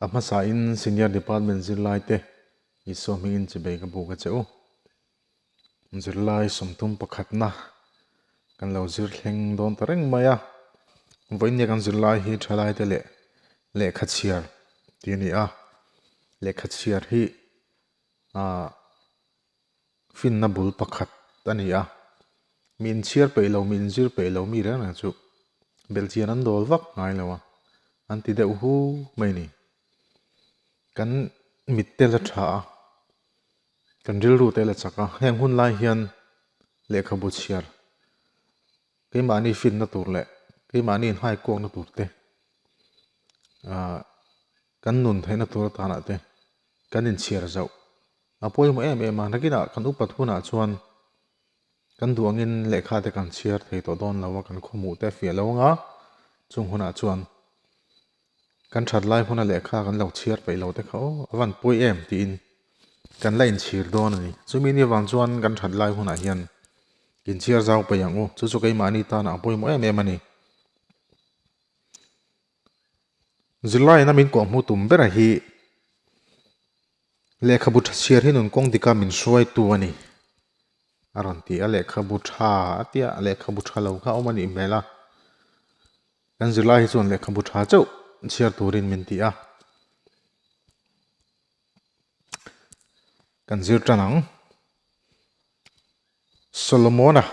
A hmasain Senior Department zirlaite Isua hmingin chibei ka buk a che u. Zirlai 31na kan lo zir thleng dawn ta reng mai a. Vawiin kan zirlai hi thalaite leh lehkha chhiar tih a ni a. Lehkha chhiar hi ah finna bul pakhat a ni a. Mi inchhiar peih lo, mi inzir peih lo mi reng reng chu belhchian an dawl vak ngai lo a, an ti deuh hu mai a ni. Kan mit te la tha a, kan rilru te la chak a, heng hun lai hian lehkhabu chhiar keimahni finna tur leh keimahni inhai kuakna tur te ah kan nun theihna tur atanah te kan inchhiar zauh a pawimawh em em a. Nakinah kan upat hunah chuan kan duh angin lehkha te kan chhiar thei tawh dawn lo a, kan khawhmuh te a fiah lo anga chung hunah chuan Kan that lai huna lehkha kan lo chhiar peih lo te kha aw a van pawi em tiin kan la inchhir dawn a ni. Chumi ni avang chuan kan that lai hunah hian inchhiar zau peih ang u. Chu chu keimahni tanah a pawimawh em em a ni. Zirlaiin a min kawhhmuh tum bera hi lehkhabu tha chhiar hi nun kawng dika min hruaitu a ni a rawn ti a. Lehkhabu tha a tia lehkhabu tha lo kha a awm a nih hmel a. Kan zirlai hi chuan lehkhabu tha chauh chhiar turin min ti a. Kan zir tan ang. Solomona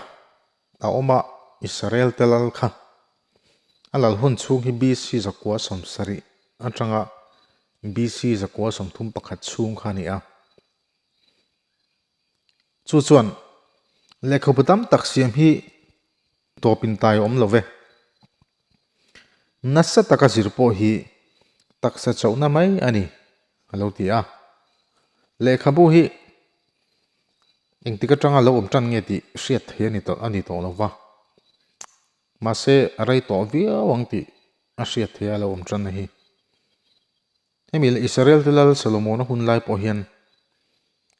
a awm a, Israel te lal kha. A lal hun chhung hi BC 170 atanga BC 131 chhung kha a ni a. Chu chuan lehkhabu tam tak siam hi tawp intai a awm lo ve. Nasa taka zir pawh hi taksa chauhna mai a ni a lo ti a. Lehkhabu hi engtik atanga lo awm tan nge tih hriat thei a ni tawh a ni tawh lo va. Mahse a rei tawh viau ang tih a hriat thei a lo awm tan na hi. Hemi leh Israel te lal Solomona hun lai pawh hian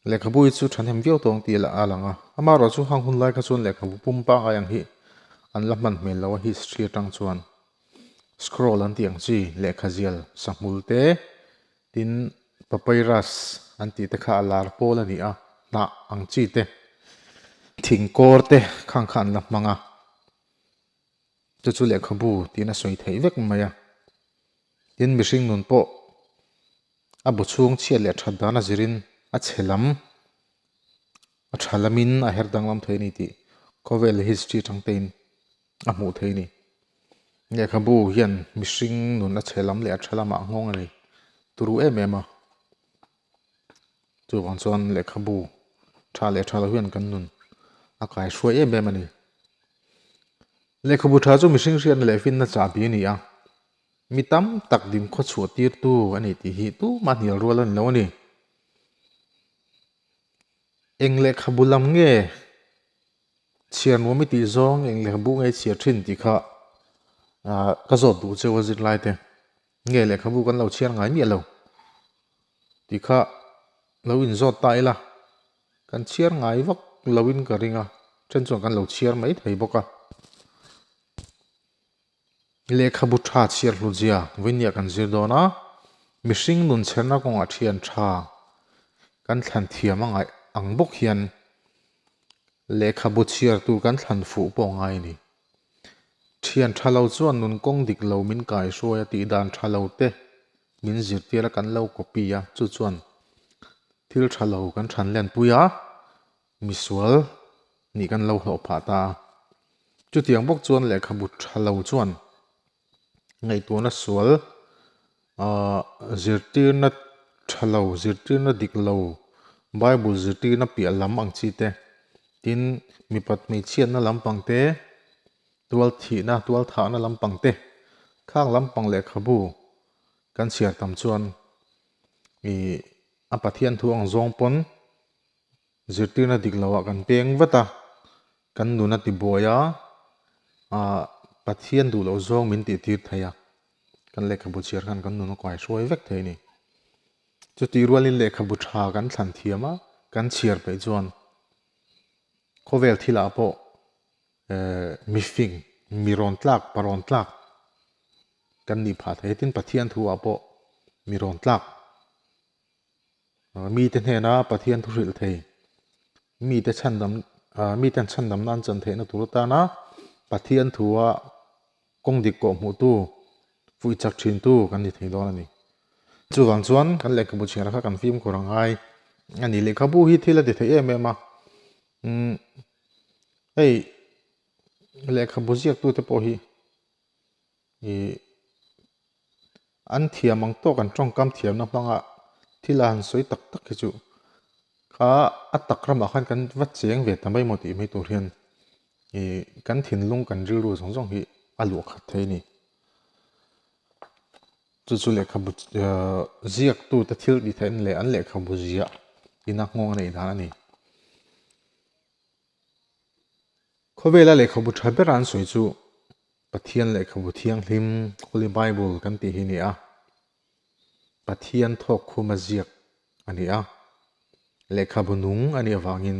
lehkhabu hi chu thahnem viau tawng tih a lang a. Amaherawh chu hang hun lai kha chuan lehkhabu pum pangngai ang hi an la hman hmel lo a, history atang chuan scroll an tih ang chi lehkha zial sahmul te tin papyrus an tih te kha a lar pawl a ni a, hnah ang chi te thingkawr te khang kha an la hmang a. Chu chu lehkhabu tiin a sawi theih vek mai a. Tin, mihring nun pawh a bu chhung chhiat leh that dan a zirin a chhe lam, a tha lamin a her danglam thei a ni tih khawvel history atang tein a hmuh thei a ni. Lehkhabu hian mihring nun a chhe lam leh a tha lamah a nghawng a ni turu em em a. Chuvang chuan lehkhabu tha leh tha lo hian kan nun a kaihruai em em a ni. Lehkhabu tha chu mihring hriatna leh finna chahbi a ni a, mi tam tak din khaw chhuah tirtu a ni tih hi tumah hnial rual a ni lo a ni. Eng lehkhabu lam nge chhiar nuam i tih zawng eng lehkhabu nge i chhiar thin tih kha ka zawt duh cheu a zirlai te. Nge lehkhabu kan lo chhiar ngai miah lo tih kha lo inzawt ta ila kan chhiar ngai vak loin ka ring a, then chuan kan lo chhiar mai thei bawk a. Lehkhabu tha chhiar hlutzia vawinia kan zir dawn a, mihring nun chherna kawngah thian tha kan thlan thiam a ngaih ang bawk hian lehkhabu chhiar tur kan thlan fuh pawh a ngai a ni. Thian tha lo chuan nun kawng dik lo min kaihruai a tih dan tha lo te min zirtir a kan lo copy a, chu chuan thil tha lo kan than len pui a, misual nih kan lo hlawh phah ta a. Chutiang bawk chuan lehkhabu tha lo chuan ngaihtuahna sual ah zirtirna tha lo, zirtirna dik lo, Bible zirtirna piah lam ang chi te, tin mipat hmeichhiatna lampang te, tual thihna, tual thahna lampang te, khang lampang lehkhabu kan chhiar tam chuan ih a Pathian thu ang zawng pawn Zirtirna dik loah kan peng vat a, kan nun a tibuai a, ah Pathian duh loh zawng min tihtir thei a, kan lehkhabu chhiar khan kan nun a kuai hruai vek thei a ni. Chutih rualin lehkhabu tha kan thlan thiam a, kan chhiar peih chuan khawvel thilah pawh eh mifing, mi rawn tlak, pa rawn tlak kan nih phah thei. Tin Pathian thu ah pawh Mi rawn tlak. Mite hnena Pathian thu hrilh thei, mite chhandam miten chhandamna an chan theihna tur atana Pathian thua kawng dik kawh hmuhtu, fuih chak thintu kan ni thei dawn a ni. Chuvang chuan kan lehkhabu chhiar kha kan fimkhur a ngai a ni. Lehkhabu hi thil a ti thei em em a, umm hei lehkhabu ziaktute pawh hi ih an thiam ang tawk an tawngkam thiamna hmanga thil a han sawi tak tak hi chu kha a tak ramah khan kan va cheng ve ta mai maw tih mai tur hian ih kan thinlung kan rilru zawng zawng hi a luah khat thei a ni. Chu chu lehkhabu ziaktute thil tih theih leh an lehkhabu ziah ina nghawng a neih dan a ni. Khawvela lehkhabu tha bera an sawi chu Pathian lehkhabu thianghlim, Holy Bible, kan tih hi a ni a. Pathian thawk khuma ziak a ni a. Lehkhabu nung a nih avangin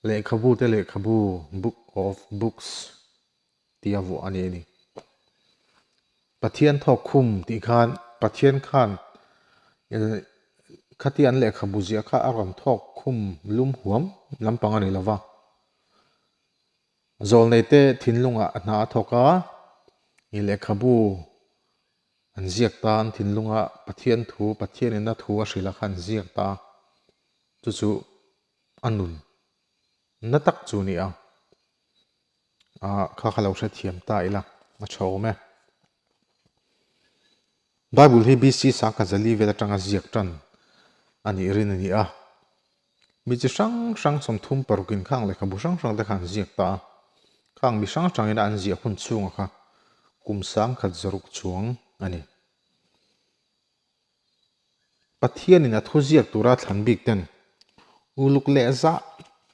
lehkhabu te lehkhabu, book of books, tia vuah a ni a ni. Pathian thawk khum tih khan Pathian khan khatia an lehkhabu ziah kha a rawn thawk khum lum huam lampang a ni lo va. Zawlneite thinlungah hna a thawk a, i lehkhabu an ziak ta, an thinlunga Pathian thu, Pathianin a thu a hrilh a kha an ziak ta a, chu chu a nun na tak chu a ni a. Ah kha kha lo hrethiam ta ila a tha awm e. Bible hi BC Sangkhazali vel atanga ziak tan a nih rin a ni a. Mi chi hrang hrang 36 in khang lehkhabu hrang hrang te kha an ziak ta a. Khang mi hrang hrang ina an ziah hun chhunga kha kum 1006 chuang a ni. Pathianin a thu ziak tura thlan bik ten uluk leh zah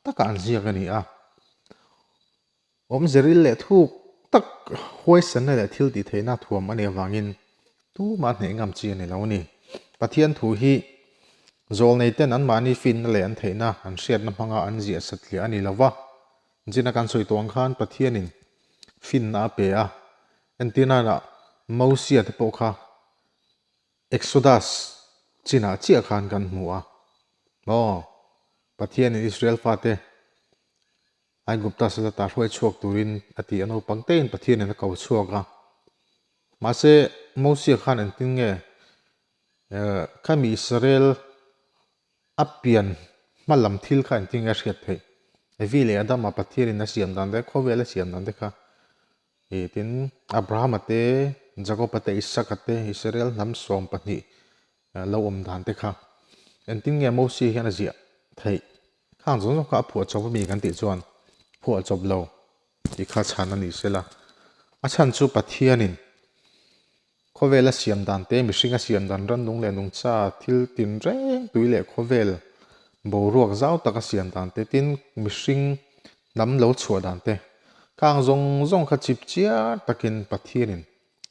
taka an ziak a ni a. Awmze ril leh thuk tak huaisanna leh thil tih theihna thuam a nih avangin tumah hneh ngam chi a ni lo a ni. Pathian thu hi zawlnei ten anmahni finna leh an theihna an hriatna hmanga an ziah satliah a ni lo va. Zina kan sawi tawh ang khan Pathianin finna a pe a, entirnanah Mosia te pawh kha Exodus chinah chiah khan kan hmu a, maw? Pathianin Israel fate Aigupta salata hruai chhuak turin a ti a, naupang tein Pathianin a ko chhuak a. Mahse, Mosia khan engtin nge khami Israel a pian hma lam thil kha engtin nge a hriat theih? Evi leh Adama Pathianin a siam dan te, khawvel a siam dan te kha ih tin Abrahama te, Jakoba te, Isaka te, Israel hnam 12 lo awm dan te kha engtin nge Mosia hian a ziah theih? Khang zawng zawng kha a phuah chawp a mi kan tih chuan phuah chawp lo tih kha chhan a ni sela. A chhan chu Pathianin khawvel a siam dan te, mihring a siam dan, rannung leh nungcha thil tinreng tui leh khawvel boruak zau tak a siam dan te, tin mihring hnam lo chhuah dan te, khang zawng zawng kha chip chiar takin Pathianin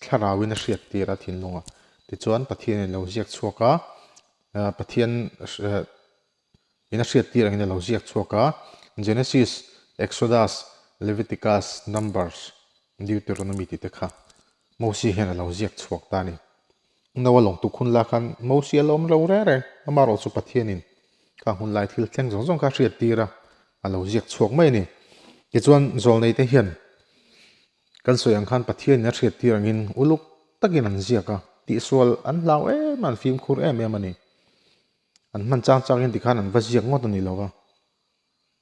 thlarauin a hriat tir a thinlungah. Tichuan Pathianin lo ziak chhuak a, Pathian In a hriat tir angin a lo ziak chhuak a, Genesis, Exodus, Leviticus, Numbers, Deuteronomy tih te kha Mosia hian a lo ziak chhuak ta a ni. Noa lawngtuk hun lai khan Mosia a lawm lo reng reng, amaherawh chu Pathianin khang hun lai thil thleng zawng zawng kha a hriat tir a, a lo ziak chhuak mai a ni. Tichuan zawlneite hian kan sawi ang khan Pathianin a hriat tir angin uluk takin an ziak a, tihsual an hlau em a, an fimkhur em em a ni. An hman chang changin tikhan an va ziak ngawt a ni lo va,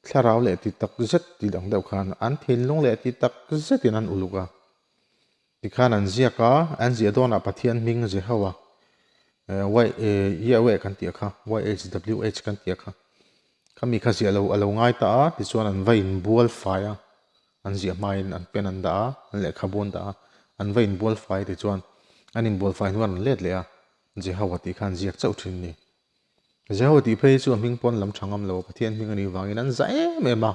thlarau leh ti tak zet tih dang deuh khan an thinlung leh ti tak zetin an uluk a. Tikhan an ziak a, an ziah dawnah Pathian hming Jehowa, Yahweh kan tih a kha, YHWH kan tih a kha, khami kha ziah lo a lo ngai ta a, tichuan an va inbual fai a, an ziah hmain an pen an dah a, an lehkhabu an dah a, an va inbual fai tichuan an inbual fai hnuah an rawn let leh a. Jehowa tih khan ziak chauh thin ni. Jehowa tih phei chu a hming pawn lam tha ngam lo, Pathian hming a nih vangin an za em em a,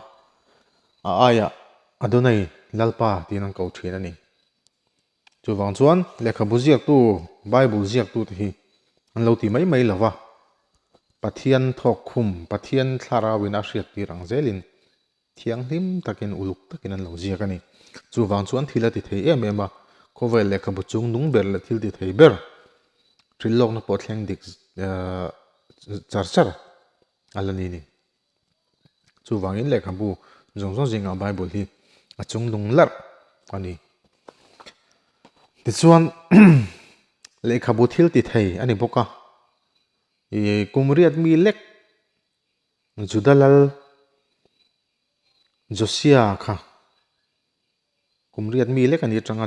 a aiah Adonai, Lalpa tiin an ko thin a ni. Chuvang chuan lehkhabu ziaktu, Bible ziaktute hi an lo ti mai mai lo va, Pathian thawk khum, Pathian thlarauin a hriattir ang zelin Thianghlim takin uluk takin an lo ziak a ni. Chuvang chuan thil a ti thei em em a, khawvel lehkhabu chung nung ber leh thil ti thei ber. Hrilhlawkna pawh thleng dik char char a la ni ni. Chuvangin lehkhabu zawng zawng zingah Bible hi a chunglung larh a ni. Tichuan lehkhabu thil ti thei a ni bawk a, ih kum riat mi lek Juda lal Josia kha Kum riat mi lek a ni atanga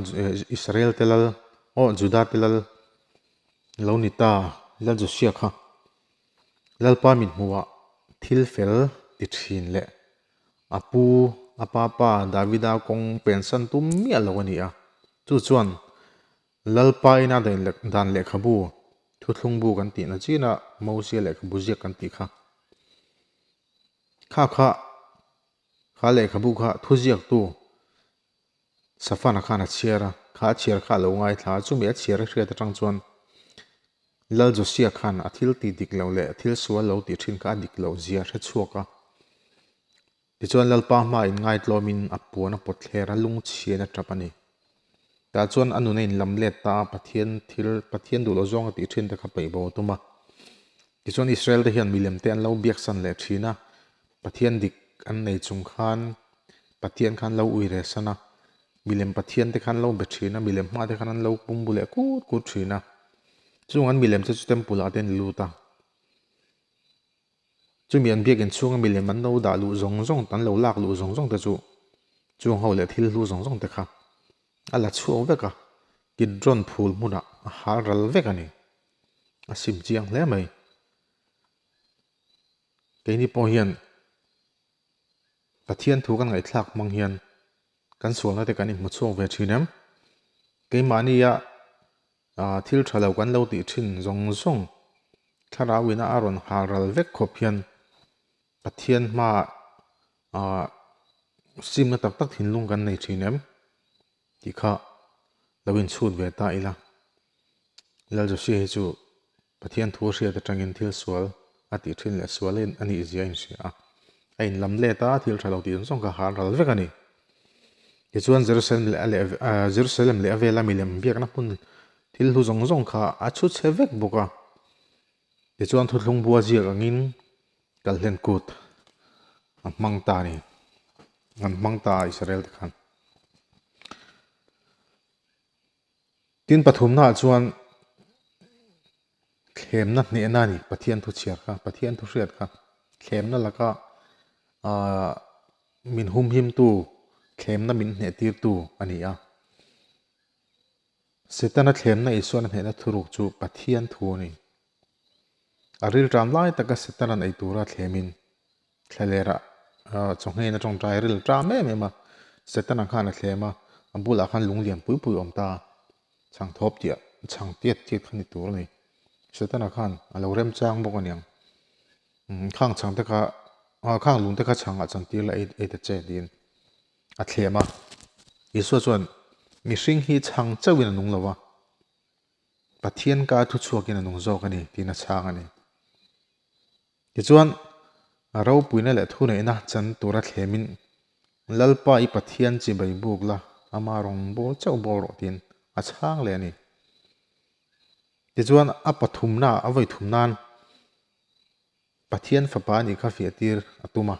Israel te lal aw Juda te lal lo ni ta Lal Josia kha Lalpa min hmuhah thil fel ti thin leh a pu a pa pa Davida kawng pensan tum miah lo a ni a. Chu chuan Lalpa ina dan lehkhabu thuthlung bu kan tihna chinah Mosia lehkhabu ziak kan tih kha kha kha Kha lehkhabu kha thuziaktu Safana khan a chhiar a, kha a chhiar kha a lo ngaithla a, chumi a chhiar a hriat atang chuan Lal Josia khan a thil tih dik loh leh thil sual lo tih thin kha a dik loh zia a hre chhuak a. Tichuan Lalpa hma in ngaitlawmin a puan a pawt thler a, lungchhian a tap a ni. Tah chuan a nun a inlam let ta a, Pathian thil Pathian duh loh zawng a tih thin te kha peih bo a tum a. Tichuan Israel te hian milem te an lo biaksan leh thin a, Pathian dik an nei chung khan Pathian khan lo ui reh san a, milem Pathian te khan lo be thin a, milem hma te khan an lo pum bu leh kut kut thin a. Chung an milem te chu temple ah te an lut a. Chumi an biakinn chhunga milem an lo dah luh zawng zawng, an lo lak luh zawng zawng te chu chung ho leh thil hlu zawng zawng te kha a la chhuak vek a, Kidron phul hmunah a hal ral vek a ni. A sim chiang hle mai. Keini pawh hian Pathian thu kan ngaihthlak hmang hian kan sualna te kan inhmu chhuak ve thin em? Keimahnia thil tha lo kan lo tih thin zawng zawng thlarau ina a rawn hal ral vek khawp hian Pathian hmaah simna tak tak thinlung kan nei thin em? Tih kha lo inchhut ve ta ila. Lal Josia hi chu Pathian thu a hriat atangin thil sual a tih thin leh sual a nih zia a inhria a. A inlam let a, thil tha lo tih zawng zawng kha hal ral vek a ni. Tichuan Jerusalem leh a leh Jerusalem leh a vela milem biakna hmun thil hlu zawng zawng kha a chhu chhe vek bawk a. Tichuan thuthlung bua ziak angin Kalhlen kut a hmang ta a ni. An hmang ta a Israel te khan. Tin pathumna ah chuan thlemna hnehna a ni Pathian thu chhiar kha, Pathian thu hriat kha thlemna laka ah min humhimtu thlemna min hnehtirtu a ni a. Setana thlemna Isuan a hnehna thuruk chu Pathian thu a ni. A rilṭam lai taka Setana'n ei tura thlemin Thlalerah chawnghein a tawngtai a rilṭam em em a, Setana khan a thlem a, a bulah khan lung lian pui pui a awm ta a, chhang thawp tih chhang tiat tiat kha ni tur a ni. Setana khan a lo remchang bawk a niang. Khang chhang te kha khang lung te kha chhangah chantir la ei ta che tiin a thlem a. Isua chuan mihring hi chhang chauhin a nung lo va, Pathian ka thu chhuakin a nung zawk a ni tiin a chhang a ni. Tichuan, ropuina leh thuneihna chan tura thlemin Lalpa i Pathian chibai buk la, ama rawn bawl chauh bawl rawh tiin a chhang leh a ni. Tichuan, a pathumna a vawi thum nan Pathian fapa a nih kha fiah tir a tum a.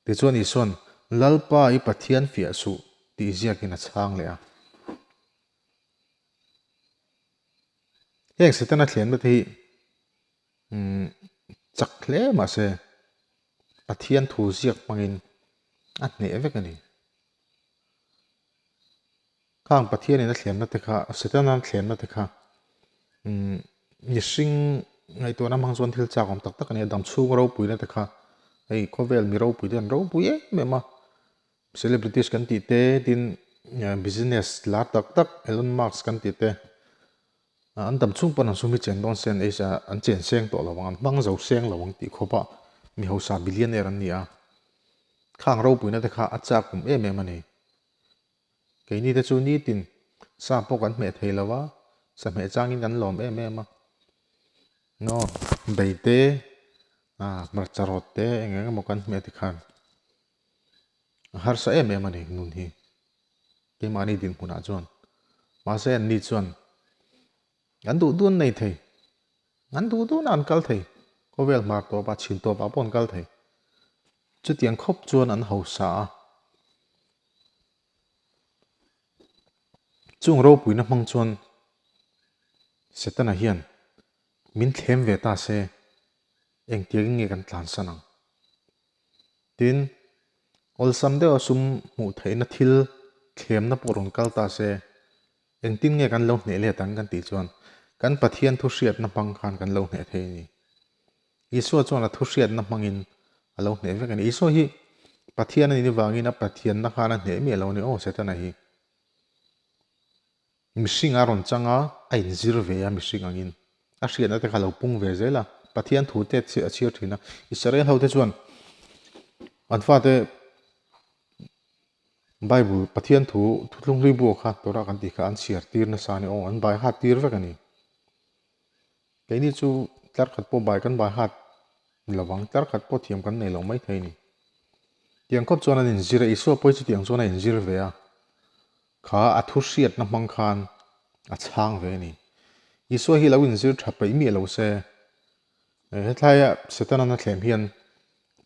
Tichuan Isua'n, Lalpa i Pathian fiah suh tih ziakin a chhang leh a. Heng Setana thlenna te hi Umm chak hle mahse Pathian thu ziak hmangin a hneh vek a ni. Khang Pathianin a thlemna te kha, Setana thlemna te kha umm mihring ngaihtuahna hmang chuan thil chak awm tak tak a ni a, dam chhung ropuina te kha hei khawvel mi ropui te an ropui em em a, celebrities kan tih te tin business lar tak tak Elon Musk kan tih te. An dam chhung pawn an sum hi chen dawn se an ei an chen seng tawh lo ang, an hmang zo seng lo ang tih khawpa mi hausa billionaire an ni a. Khang ropuina te kha a chak awm em em a ni. Keini te chu nitin sa pawh kan hmeh thei lo a, sa hmeh changin kan lawm em em a. Naw bei te, hmarcha rawt te eng eng emaw kan hmeh tikhan a harsa em em a ni nun hi. Keimahni dinhmunah chuan. Mahse anni chuan An duh duh an nei thei. An duh duhna an kal thei. Khawvel hmar tawpah, chhin tawpah pawh an kal thei. Chutiang khawp chuan an hausa a. Chung ropuina hmang chuan Setana hian min thlem ve ta se, engtiangin nge kan tlansan ang? Tin, awlsam deuha sum hmuh theihna thil thlemna pawh rawn kal ta se, engtin nge kan lo hneh let ang kan tih chuan kan Pathian thu hriatna hmang khan kan lo hneh thei a ni. Isua chuan a thu hriatna hmangin a lo hneh vek a ni. Isua hi Pathian a nih avangin a Pathianna khan a hneh miah lo a ni. Aw Setana hi mihring a rawn chang a, a inzir ve a mihring angin. A hriatna te kha a lo pung ve zel a, Pathian thu te a chhiar thin a. Israel ho te chuan an fate Bible Pathian thu thuthlung hlui bu kha Torah kan tih kha an chhiar tir nasa a ni. Aw an bai hat tir vek a ni. Keini chu tlar khat pawh bai kan bai hat lovang, tlar khat pawh thiam kan nei lo mai thei a ni. Tiang khawp chuan an inzir a, Isua pawh hi chutiang chuan a inzir ve a, kha a thu hriatna hmang khan a chhang ve a ni. Isua hi lo inzir tha peih miah lo se, hetlaiah Setana'n a thlem hian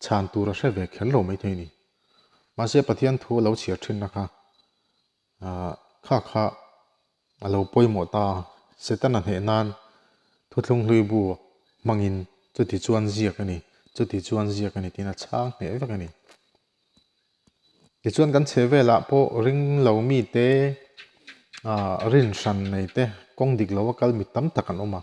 chhan tur a hre ve kher lo mai thei a ni. Mahse Pathian thu a lo chhiar thinna kha Kha kha a lo pawimawh ta a, Setana hneh nan thuthlung hlui bu hmangin chuti chuan ziak a ni, chuti chuan ziak a ni tiin a chhang hneh vek a ni. Tichuan kan chhe velah pawh ring lo mite rin hran nei te kawng dik lo a kal mi tam tak an awm a.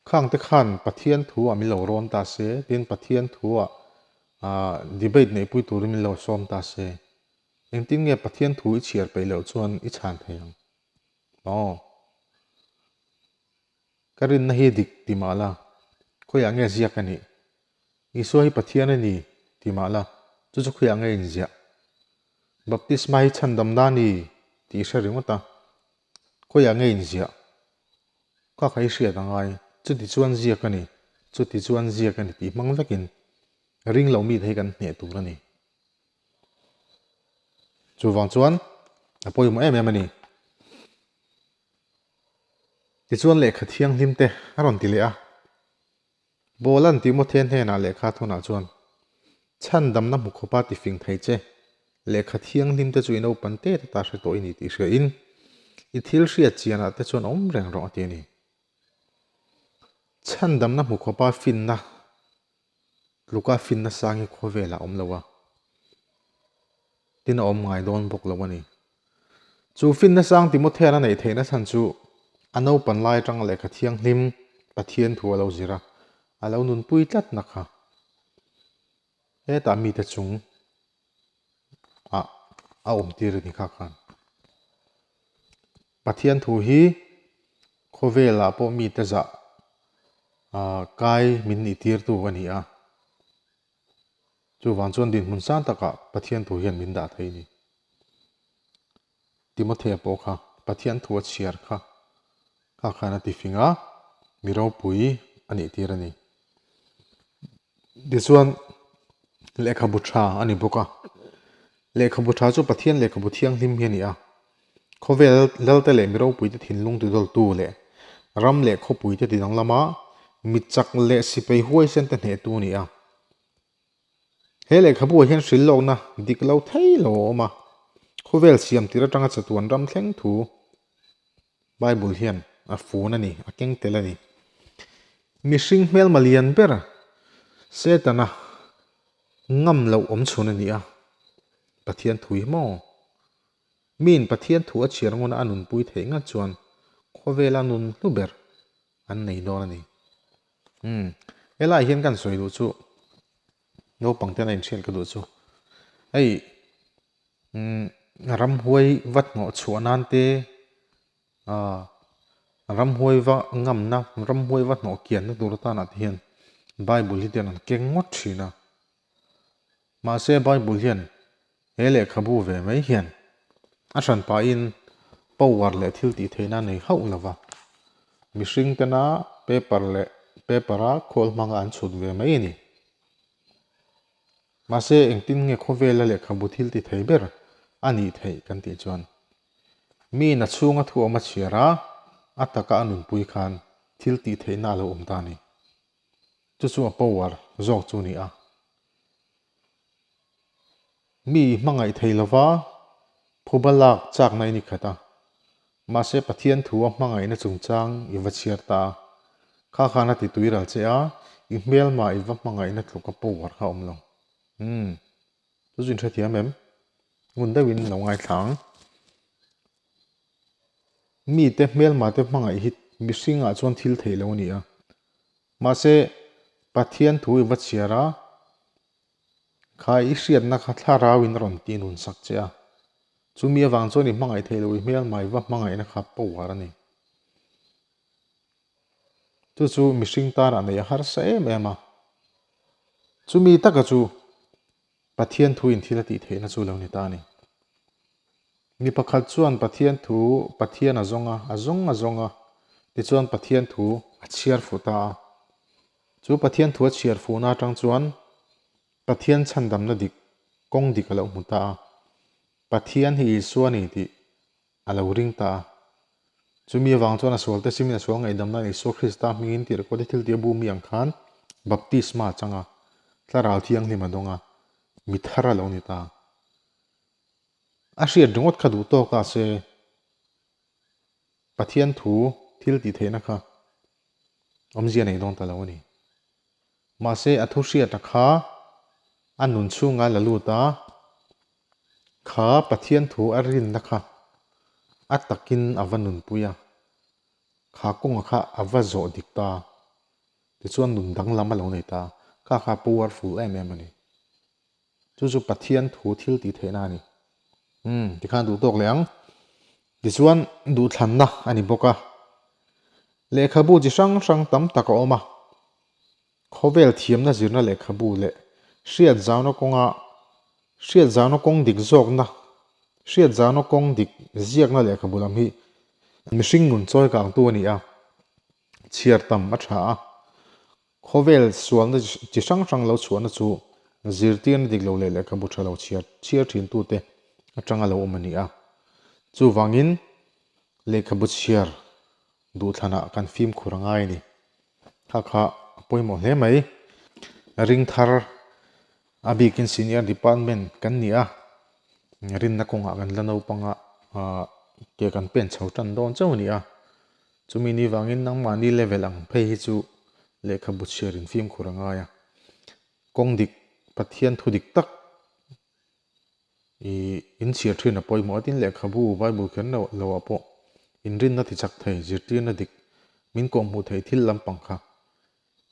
Khang te khan Pathian thu ah min lo rawn ta se, tin Pathian thu ah debate neihpui turin min lo sawm ta se, engtin nge Pathian thu i chhiar peih loh chuan i chhan thei ang? Aw. Ka rinna hi dik ti mah la, khawiah nge ziak a nih? Isua hi Pathian a ni ti mah la, chu chu khawiah nge inziah? Baptisma hi chhandamna a ni tih i hre ringawt a, khawiah nge inziah? Ka kha i hriat a ngai, chuti chuan ziak a ni, chuti chuan ziak a ni tih hmang vekin ring lo mite hi kan hneh tur a ni. Chuvang chuan a pawimawh em em a ni. Tichuan lehkha thianghlim te a rawn ti leh a. Paula'n Timothea hnenah lehkha thunah chuan, Chhandamna hmu khawpa ti fing thei che, lehkha thianghlim te chu i naupan te te ta hre tawh i ni tih hria in, i thil hriat chianah te chuan awm reng rawh a ti a ni. Chhandamna hmu khawpa finna tluka finna sang hi khawvelah a awm lo a, tin a awm ngai dawn bawk lo a ni. Chu finna sang Timothea'n a neih theihna chhan chu a naupan lai atanga lehkha thianghlim Pathian thu a lo zir a, a lo nunpui tlatna kha. Hetah mite chung ah a awm tir a ni kha khan. Pathian thu hi khawvelah pawh mite zah kai min nih tirtu a ni a. Chuvang chuan dinhmun sang takah Pathian thu hian min dah thei a ni. Timothea pawh kha Pathian thu a chhiar kha kha khan a ti fing a, mi ropui a nih tir a ni. Tichuan lehkhabu tha a ni bawk a, lehkhabu tha chu Pathian lehkhabu thianghlim hi a ni a, khawvel lalte leh mi ropuite thinlung tidawltu leh ram leh khawpuite tidang lama mi chak leh sipai huaisen te hnehtu a ni a. He lehkhabu ah hian hrilhlawkna dik lo thei lo a awm a, khawvel siam tir atanga chatuan ram thleng thu Bible hian a fun a ni, a keng tel a ni. Mihring hmelma lian ber Setana ngam loh awm chhun a ni a, Pathian thu hi maw? Miin Pathian thu a chhiar ngawna a nunpui theih ngat chuan khawvela nun hlu ber an nei dawn a ni. Umm helai hian kan sawi duh chu naupang ten a inhriat ka duh chu hei umm ramhuai va hnawh chhuah nan te ah ramhuai va ngamna ramhuai va hnawh kianna tur atanah te hian bible hi ten an keng ngawt thin a. Mahse Bible hian he lehkhabu ve mai hian a hran pahin power leh thil tih theihna a nei hauh lo va, mihring tena paper leh paper a khawl hmanga an chhut ve mai a ni. Mahse engtin nge khawvela lehkhabu thil ti thei ber a nih theih kan tih chuan miin a chhunga thu awm a chhiar a. A taka a nunpui khan thil tih theihna a lo awm ta a ni. Chu chu a power zawk chu a ni a. Mi i hmangaih thei lova, phuba lak chakna i ni khat a. Mahse Pathian thu a hmangaihna chungchang i va chhiar ta a. Kha khan a ti tui ral che a, i hmelma i va hmangaihna tluk a power kha a awm lo. Umm. Chu chu in hrethiam em? Ngun deuhin lo ngaithla ang. Mite hmelma te hmangaih hi mihringah chuan thil theih lo a ni a. Mahse Pathian thu i va chhiar a, kha i hriatna kha thlarau in a rawn ti nun sak che a. Chumi avang chuan i hmangaih theih loh i hmelma i va hmangaihna kha power a ni. Chu chu mihring tanah neih a harsa em em a. Chumi taka chu Pathian thu in thil a tih theihna chu lo ni ta a ni. Mi pakhat chuan Pathian thu Pathian a zawng a, a zawng a zawng a, tichuan Pathian thu a chhiar fuh ta a. Chu Pathian thu a chhiar fuhna atang chuan Pathian chhandamna dik, kawng dik a lo hmu ta a. Pathian hi Isua a ni tih a lo ring ta a. Chumi avang chuan a sualte simin a sual ngaihdamna Isua Krista hmingin tih record hi thil tih a bu mi ang khan baptisma a chang a, thlarau thianghlim a dawng a, mi thar a lo ni ta. A hriat ringawt kha duh tawk a se Pathian thu thil tih theihna kha awmzia nei dawn ta lo a ni. Mahse a thu hriata kha a nun chhunga la lut a, kha Pathian thu a rinna kha a takin a va nunpui a, kha kawnga kha a va zawh dik ta. Tichuan nun danglam a lo nei ta, kha kha powerful em em a ni. Chu chu Pathian thu thil tih theihna a ni. Umm, tikhan duh tawk leh ang. Tichuan duhthlanna a ni bawk a. Lehkhabu chi hrang hrang tam tak a awm a. Khawvel thiamna zirna lehkhabu leh hriat zauna kawnga hriat zauna kawng dik zawkna hriat zauna kawng dik ziakna lehkhabu lam hi mihring nun chawi kangtu a ni a, chhiar tam a tha a. Khawvel sualna chi hrang hrang lo chhuahna chu zirtirna dik lo leh lehkhabu tha lo chhiar chhiar thintute atanga lo awm a ni a. Chuvangin lehkhabu chhiar duhthlanah kan fimkhur a ngai a ni. Kha kha a pawimawh hle mai. Ring thar a bikin senior department kan ni a, rinna kawngah kan la naupang a, ke kan pen chho tan dawn chauh a ni a. Chumi ni vangin nangmahni level ang phei hi chu lehkhabu chhiar in fimkhur a ngai a. Kawng dik, Pathian thu dik tak I inchhir thin a pawimawh a, tin lehkhabu Bible kher lo loah pawh inrinna ti chak thei, zirtirna dik, min kawhhmuh thei thil lampang kha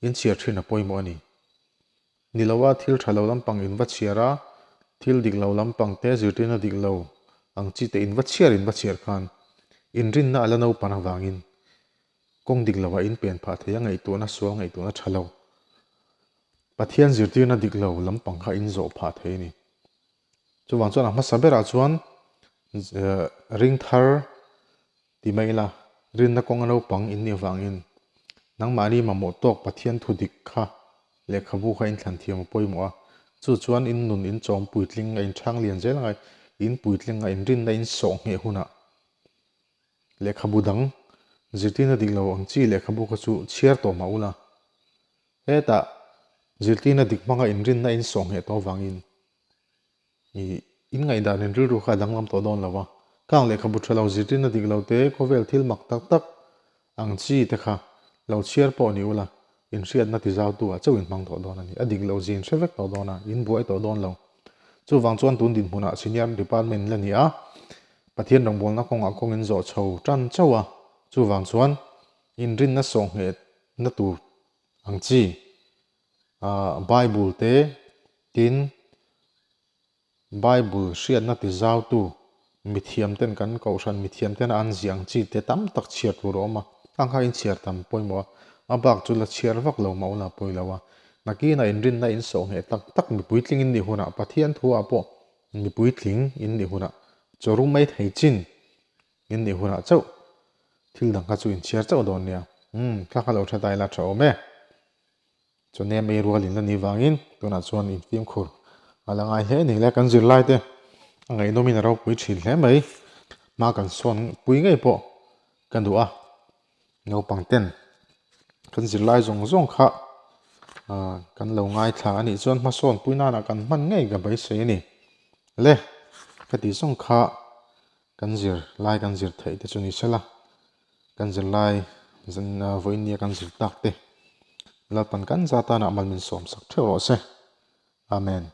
inchhir thin a pawimawh a ni. Ni loa thil tha lo lampang in va chhiar a, thil dik lo lampang te zirtirna dik lo ang chi te in va chhiar in va chhiar khan inrinna a la naupan avangin kawng dik loah in pen phah thei a, ngaihtuahna sual ngaihtuahna tha lo Pathian zirtirna dik lo lampang kha in zawh phah thei a ni. Chuvang chuan a hmasa berah chuan ring thar ti mai ila, rinna kawnga naupang in nih avangin nangmahni mamawh tawk Pathian thu dik kha lehkhabu kha in thlan thiam a pawimawh a. Chu chuan in nun in chawm puitling a in chhang lian zel angai, in puitling a in rinna in sawh ngheh hunah lehkhabu dang zirtirna dik lo ang chi lehkhabu kha chu chhiar tawh mah ula. Hetah zirtirna dik hmanga inrinna in sawh ngheh tawh avangin i inngaihdan in rilru kha a danglam tawh dawn lo a. Khang lehkhabu tha lo zirtirna dik lo te, khawvel thil mak tak tak ang chi te kha lo chhiar pawh ni ula, inhriatna ti zautu ah chauh in hmang tawh dawn a ni. A dik loh zin hre vek tawh dawn a, in buai tawh dawn lo. Chuvang chuan tun dinhmunah Senior Department la ni a, Pathian rawngbawlna kawngah kawng in zawh chho tan chauh a, chuvang chuan inrinna sawh ngheh na tur ang chi Bible te tin Bible hriatna ti zautu mithiam ten kan kohhran mithiam tena an ziah ang chi te tam tak chhiar tur a awm a, khang kha in chhiar tam pawimawh a, a bak chu la chhiar vak lo mah ula pawi lo a, nakinah inrinna in sawh ngheh tak tak mipui tling in nih hunah Pathian thu ah pawh mipui tling in nih hunah chaw rum mai thei chin In nih hunah chauh thil dang kha chu in chhiar chauh dawn nia. Umm, thla kha lo tha ta ila tha awm e. Chaw nem ei rual in la ni vangin tunah chuan in fimkhur a la ngai hle a ni le. Kan zirlai te a ngaihnawmin a ropui thin hle mai. Hma kan sawn pui ngei pawh ka duh a. Naupang ten kan zirlai zawng zawng kha kan lo ngaithla a nih chuan hmasawn pui nana kan hman ngei ka beisei a ni. Le, ka tih zawng kha kan zir lai kan zir theih te chu ni sela, kan zir lai vawiin nia kan zir tak te Lalpan kan za tana mal min sawm sak theuh rawh se. Amen.